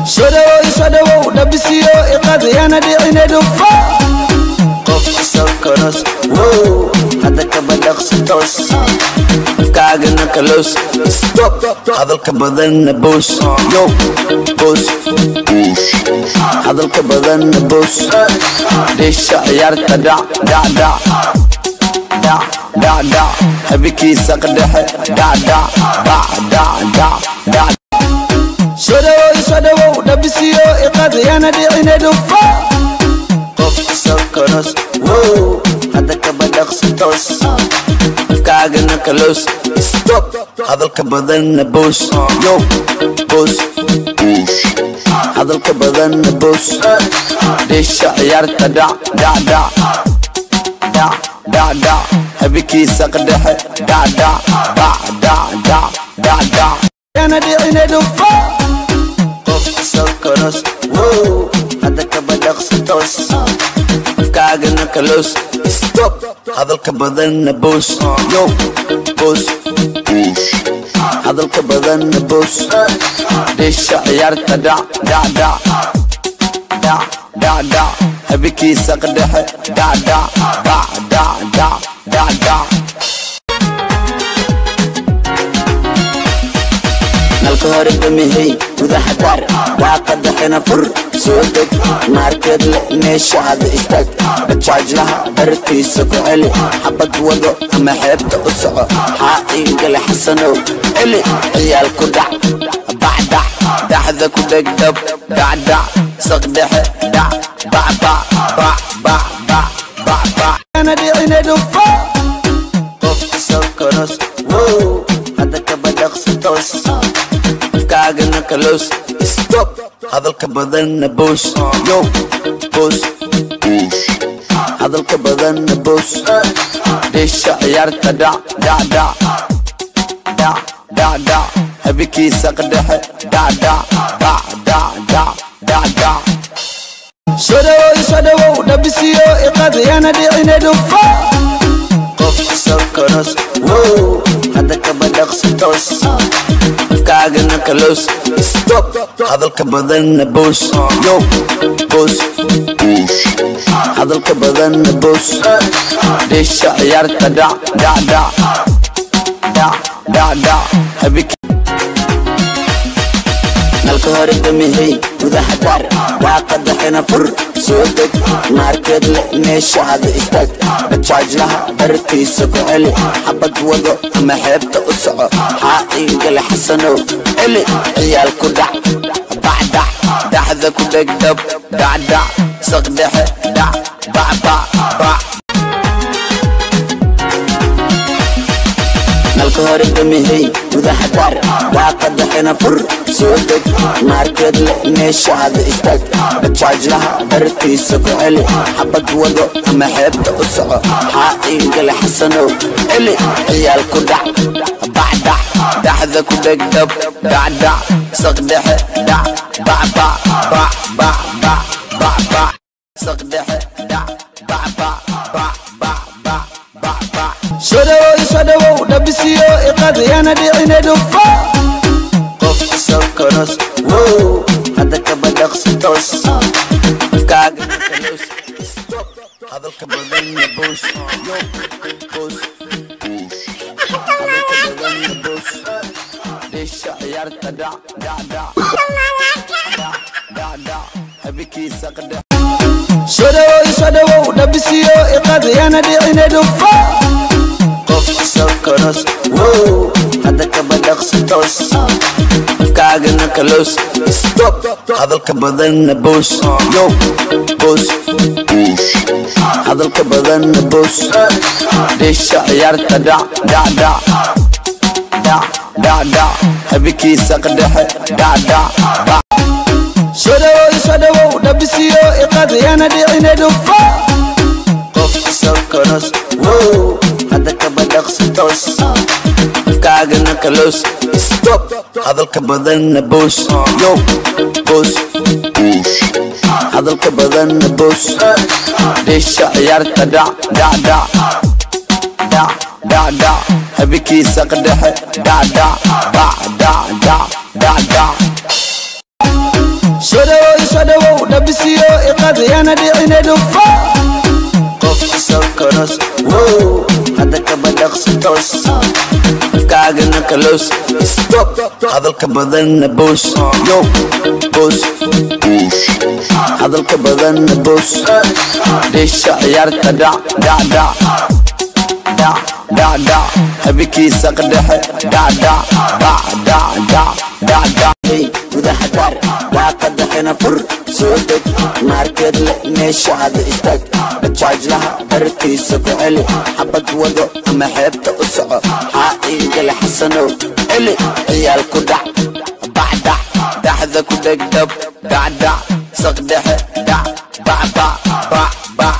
Soo dhawow, soo dhawow, dhabisiyo iqadiyana dhicine dhufo. Qofka soo koros, wow, hadda kaba dhaqso toos, afkaagana kaloos. Stop hadalka badanna boos, yo boos, hadalka badanna boos. Dheesha ciyaarta dhac dhac dhac dhac dhac dhac, habikiisa qadhexe dhac dhac bac dhac dhac dhac. Soo dhawow, soo dhawow, dhabisiyo iqadiyana dhicine dhufo. Qofka soo koros, wow, hadda kaba dhaqso toos, afkaagana kaloos. Stop hadalka badanna boos, yo boos, hadalka badanna boos. Dheesha ciyaarta dhac dhac dhac dhac dhac dhac, habikiisa qadhexe dhac dhac bac dhac dhac dhac dhac. Yana dhicine dhufo. Qofka soo koros, wow, hadda kaba dhaqso toos, afkaagana kaloos. Stop hadalka badanna boos, yo boos, hadalka badanna boos. Dheesha ciyaarta dhac dhac dhac dhac dhac dhac, habikiisa qadhexe dhac dhac bac dhac dhac dhac dhac. Nalka hore damihey, gudaha daar, daaqada xina fur, soo deg, maarkeed le meesha hada istaag, bajaajlaha bartiisa ku celi, xabad wado ama xeebta u soco, xaa iigale xasanow celi, ciyaal ku dhac bacdhac, dhaxda ku dhegdhab dhacdhac, saqdhexe dhac bac bac bac bac bac bac bac. Dhicine dhufo. Qofka soo koros, wow, hadda kaba dhaqso toos, afkaagana kaloos. Stop hadalka badanna boos, yo boos, hadalka badanna boos. Dheesha ciyaarta dhac dhac dhac dhac dhac dhac, habikiisa qadhexe dhac dhac bac dhac dhac dhac dhac. Soo dhawow, soo dhawow, dhabisiyo iqadiyana dhicine dhufo. Qofka soo koros, wow, hadda kaba dhaqso toos, afkaagana kaloos. Stop hadalka badanna boos, yo boos, hadalka badanna boos. Dheesha ciyaarta dhac dhac dhac dhac dhac dhac, habiki. Nalka hore damihey, gudaha daar, daaqada xina fur, soo deg, maarkeed le meesha hada istaag, bajaajlaha bartiisa ku celi, xabad wado ama xeebta u soco, xaa iigale xasanow celi, ciyaal ku dhac bacdhac, dhaxda ku dhegdhab dhacdhac, saqdhexe dhac bac bac bac. Nalka hore damihey, gudaha daar, daaqada xina fur, soo deg, maarkeed le meesha hada istaag, bajaajlaha bartiisa ku celi, xabad wado ama xeebta u soco, xaa iigale xasanow celi, ciyaal ku dhac bacdhac, dhaxda ku dhegdhab dhacdhac, saqdhexe dhac bac bac bac bac bac bac bac, saqdhexe dhac bac bac bac bac bac bac bac. Soo dhawow, soo dhawow, dhabisiyo iqadiyana dhicine dhufo. Qofka soo koros, wow, hadda kaba dhaqso toos, afkaagana kaloos. Stop hadalka badanna boos, yo boos, hadalka badanna boos. Dheesha ciyaarta dhac dhac dhac dhac dhac dhac, habikiisa qadhex. Soo dhawow, soo dhawow, dhabisiyo iqadiyana dhicine dhufo. Qofka soo koros, wow, hadda kaba dhaqso toos, afkaagana kaloos. Stop hadalka badanna boos, yo boos, hadalka badanna boos. Dheesha ciyaarta dhac dhac dhac dhac dhac dhac, habikiisa qadhexe dhac dhac bac. Soo dhawow, soo dhawow, dhabisiyo iqadiyana dhicine dhufo. Qofka soo koros, wow, hadda kaba dhaqso toos, afkaagana kaloos. Stop hadalka badanna boos, yo boos, hadalka badanna boos. Dheesha ciyaarta dhac dhac dhac dhac dhac dhac, habikiisa qadhexe dhac dhac bac dhac dhac dhac dhac. Qaadiyana dhicine dhufo qof sokoros. Wow, hadda kaba dhaqso, toos afkaagana kaloos. Stop hadalka badanna boos, yo boos, hadalka badanna boos. Dheesha ciyaarta dhac dhac dhac dhac dhac dhac, habikiisa qadhexe dhac dhac dhac dhac dhac dhac dhac. Hey, gudaha daar, daaqada xina fur, soo deg maarkeed le meesha hada istaag, bajaajlaha bartiisa ku celi, xabad wado ama xeebta u soco. Xaa iigale xasanow, celi ciyaal ku dhac bacdac, dhaxda ku dhegdhab dhacdhac, saqdhexe dhac bacbac bac bac.